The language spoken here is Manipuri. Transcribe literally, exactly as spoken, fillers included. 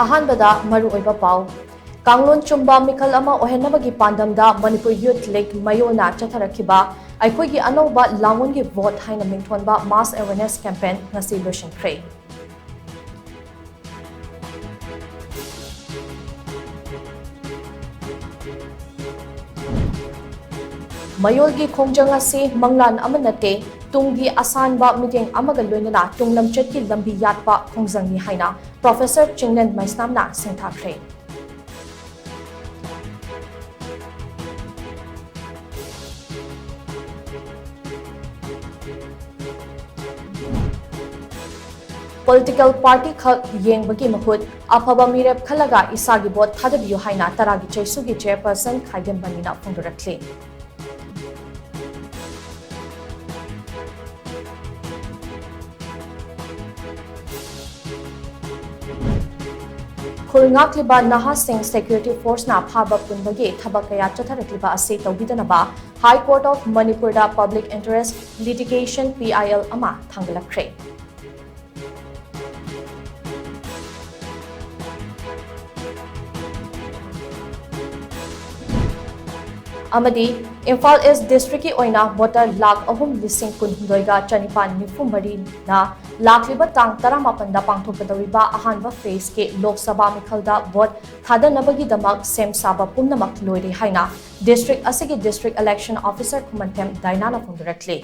ꯑꯍꯥꯟꯕꯗ ꯃꯔꯨꯑꯣꯏꯕ ꯄꯥꯎ꯫ ꯀꯥꯡꯂꯣꯟ ꯆꯨꯝꯕ ꯃꯤꯈꯜ ꯑꯃ ꯑꯣꯏꯍꯟꯅꯕꯒꯤ ꯄꯥꯟꯗꯝꯗ ꯃꯅꯤꯄꯨꯔ ꯌꯨꯊ ꯂꯤꯒ ꯃꯌꯣꯜꯅ ꯆꯠꯊꯔꯛꯈꯤꯕ ꯑꯩꯈꯣꯏꯒꯤ ꯑꯅꯧꯕ ꯂꯥꯡꯑꯣꯟꯒꯤ ꯚꯣꯠ ꯍꯥꯏꯅ ꯃꯤꯡꯊꯣꯟꯕ ꯃꯥꯁ ꯑꯦꯋꯦꯔꯅꯦꯁ ꯀꯦꯝꯄꯦꯟ ꯉꯁꯤ ꯂꯣꯏꯁꯤꯟꯈ꯭ꯔꯦ꯫ ꯃꯌꯣꯜꯒꯤ ꯈꯣꯡꯖꯪ ꯑꯁꯤ ꯃꯪꯂꯥꯟ ꯑꯃ ꯅꯠꯇꯦ, ꯇꯨꯡꯒꯤ ꯑꯁꯥꯟꯕ ꯃꯤꯠꯌꯦꯡ ꯑꯃꯒ ꯂꯣꯏꯅꯅ ꯇꯨꯡ ꯂꯝꯆꯠꯀꯤ ꯂꯝꯕꯤ ꯌꯥꯠꯄ ꯈꯣꯡꯖꯪꯅꯤ ꯍꯥꯏꯅ ꯄ꯭ꯔꯣꯐꯦꯁꯔ ꯆꯤꯡꯂꯦꯟ ꯃꯩꯁꯅꯥꯝꯅ ꯁꯤꯡꯊꯥꯈ꯭ꯔꯦ꯫ ꯄꯣꯂꯤꯇꯤꯀꯦꯜ ꯄꯥꯔꯇꯤ ꯈꯛ ꯌꯦꯡꯕꯒꯤ ꯃꯍꯨꯠ ꯑꯐꯕ ꯃꯤꯔꯦꯞ ꯈꯜꯂꯒ ꯏꯁꯥꯒꯤ ꯚꯣꯠ ꯊꯥꯗꯕꯤꯌꯨ ꯍꯥꯏꯅ ꯇꯔꯥꯒꯤ ꯆꯩꯁꯨꯒꯤ ꯆꯦꯌꯔꯄꯔꯁꯟ ꯈꯥꯏꯗꯦꯝ ꯃꯅꯤꯅ ꯐꯣꯡꯗꯣꯔꯛꯂꯤ꯫ ꯈꯨꯜ ꯉꯥꯛꯂꯤꯕ ꯅꯍꯥꯁꯤꯡ ꯁꯦꯀ꯭ꯌꯨꯔꯤꯇꯤ ꯐꯣꯔꯁꯅ ꯐꯥꯕ ꯄꯨꯟꯕꯒꯤ ꯊꯕꯛ ꯀꯌꯥ ꯆꯠꯊꯔꯛꯂꯤꯕ ꯑꯁꯤ ꯇꯧꯕꯤꯗꯅꯕ High Court of ꯃꯅꯤꯄꯨꯔꯗ Public Interest Litigation, P I L, ꯑꯃ ꯊꯥꯡꯒꯠꯂꯛꯈ꯭ꯔꯦ꯫ ꯑꯃꯗꯤ ꯏꯝꯐꯥꯜ ꯏꯁ ꯗꯤꯁꯇ꯭ꯔꯤꯛꯀꯤ ꯑꯣꯏꯅ ꯚꯣꯇꯔ ꯂꯥꯈ ꯑꯍꯨꯝ ꯂꯤꯁꯤꯡ ꯀꯨꯟꯍꯨꯝꯗꯣꯏꯒ ꯆꯅꯤꯄꯥꯟ ꯅꯤꯐꯨ ꯃꯔꯤꯅ ꯂꯥꯛꯂꯤꯕ ꯇꯥꯡ ꯇꯔꯥꯃꯥꯄꯟꯗ ꯄꯥꯡꯊꯣꯛꯀꯗꯧꯔꯤꯕ ꯑꯍꯥꯟꯕ ꯐꯦꯖꯀꯤ ꯂꯣꯛ ꯁꯚꯥ ꯃꯤꯈꯜꯗ ꯚꯣꯠ ꯊꯥꯗꯅꯕꯒꯤꯗꯃꯛ ꯁꯦꯝ ꯁꯥꯕ ꯄꯨꯝꯅꯃꯛ ꯂꯣꯏꯔꯦ ꯍꯥꯏꯅ ꯗꯤꯁꯇ꯭ꯔꯤꯛ ꯑꯁꯤꯒꯤ ꯗꯤꯁꯇ꯭ꯔꯤꯛ ꯏꯂꯦꯛꯁꯟ ꯑꯣꯐꯤꯁꯔ ꯈꯨꯃꯟꯊꯦꯝ ꯗꯥꯏꯅꯥꯅ ꯐꯣꯡꯗꯣꯔꯛꯂꯤ꯫